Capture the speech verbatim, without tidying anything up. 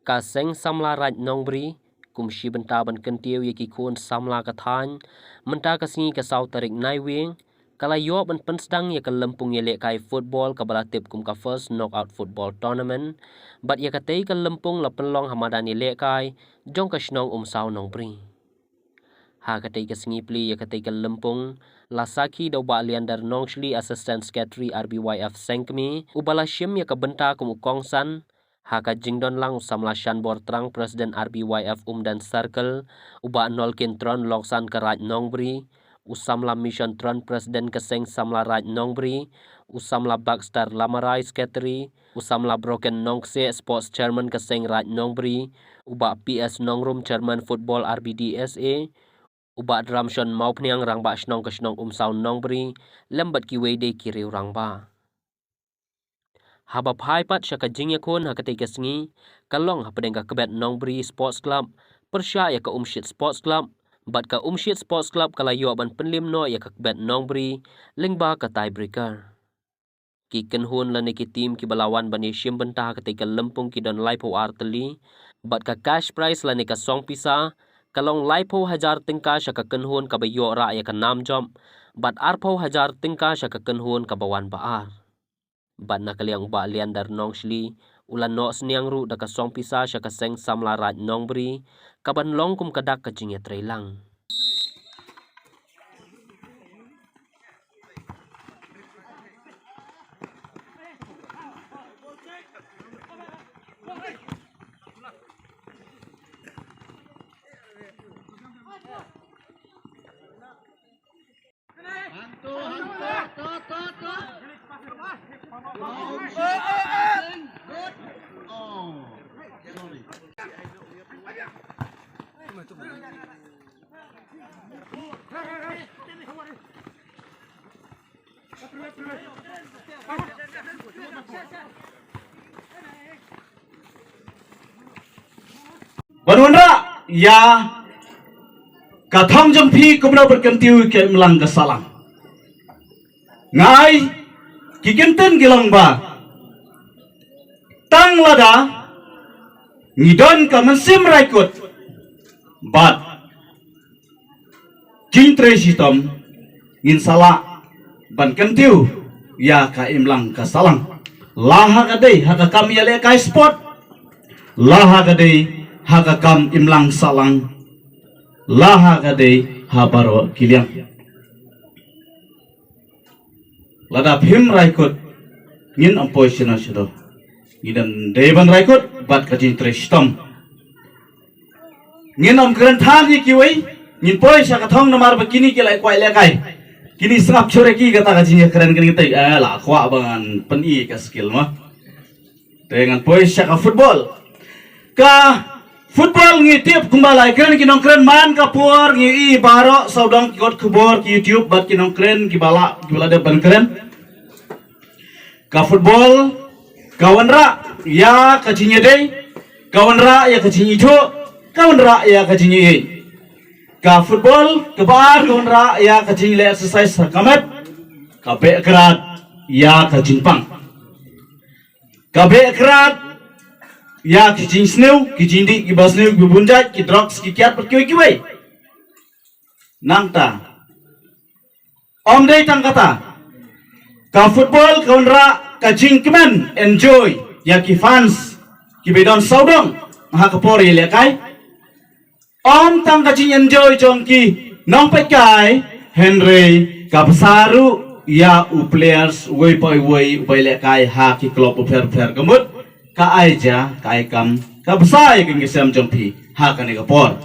Ka Seng Samla Raid Nongbri, kum shi bynta ban kyntiew ïa ki khun samla ka thaiñ, mynta ka sngi ka saw tarik Naiwieng, ka la ïoh ban pynsdang ïa ka lympung ïalehkai football kaba la tip kum ka First Knockout Football Tournament, bad ïa katei ka lympung la pynlong ha madan ïalehkai jong ka shnong Umsaw Nongbri. Ha katei ka sngi plie ïa katei ka lympung, la sakhi da u Bah Leander Nongshli, Assistant Secretary R B Y F Sengkmie, uba la shim ïa ka bynta kum u kongsan, ha ka jingdon lang u samla Shanbor Trang, President R B Y F Umden Circle, u Bah Nolkin Tron, Longsan ka Raid Nongbri, u samla Mission Tron, President ka Seng Samla Raid Nongbri, u samla Baxter Lamarai, Secretary, u samla Broken Nongkseh, Sports Chairman ka Seng Raid Nongbri, u Bah P S Nongrum, Chairman Football R B D S A, u Bah Dramshon Mawphniang, Rangbah Shnong ka shnong Umsaw Nongbri, lem bad kiwei de ki riew rangbah. Haba phai pat sha ka jingïakhun ha katei ka sngi, ka long hapdeng ka Kbet Nongbri Sports Club pyrshah ïa ka Umshit Sports Club, bad ka Umshit Sports Club ka la ïoh ban pynliem noh ïa ka Kbet Nongbri lyngba ka tiebreaker. Ki kynhun lane ki team kiba la wan ban ïashim bynta ha katei ka lympung ki don laiphew ar tylli, bad ka cash prize lane ka song pisa ka long laiphew hajar tyngka sha ka kynhun kaba ïoh rah ïa ka nam jop, bad arphew hajar tyngka sha ka kynhun kaba wan ba ar. Bad na ka liang u Bah Leander Nongshli u la noh sniang ruh da ka song pisa sha ka Seng Samla Raid Nongbri, kaban long kum ka dak ka jingïatreilang. Ban wanrah ïa ka thong jong phi kumno ban kyntiew ïa ka imlang ka sahlang. Nga ai ki kyntien ki long ba tang lada ngi don ka mynsiem raikut bad jingtrei shitom, ngin sa lah ban kyntiew ïa ka imlang ka sahlang. La ha ka dei ha ka kam ïalehkai sport, la ha ka dei ha ka kam imlang sahlang, la ha ka dei ha baroh ki liang. Lada phim raikut, ngin ym poi shano shano. Ngin ym dei ban raikut bad ka jingtrei shitom. Ngin ym kren than ïa kiwei, ngin poi sha ka thong namar ba kine ki la kwah lehkai. Kine sngap shuh ïa ki kata ka jingïakren kane, kata, eh, la kwah ba ngan pyni ka skill mo. Te ngan poi sha ka football. Ka football ngi tip kumba la kren ki nongkren man ka por, ngi i baroh sawdong ki kot khubor, ki YouTube bad ki nongkren kiba la, kiba la dep ban kren. Ka football ka wanrah ïa ka jingïadei, ka wanrah ïa ka jingithuh, ka wanrah ïa ka jingïeit. Ka football kaba ar ka wanrah ïa ka jingleh exercise ha ka met, ka beh krad ïa ka jingpang. Ka beh krad ïa ki jingsniew, ki jingdih kiba sniew, kiba bun jait, ki drugs, ki kiad bad kiwei kiwei. Nangta ym dei tang kata, ka football ka wanrah ka jingkmen, enjoy ïa ki fans kiba don sawdong ha ka por ïalehkai. Ym tang ka jingenjoy jong ki nongpeitkai, hynrei ka bsa ruh ïa u players uwei pa uwei uba ïalehkai ha ki club bapher bapher, ka mut ka ai ja, ka ai kam, ka bsa ïa ka jingïasem jong phi ha kane ka por.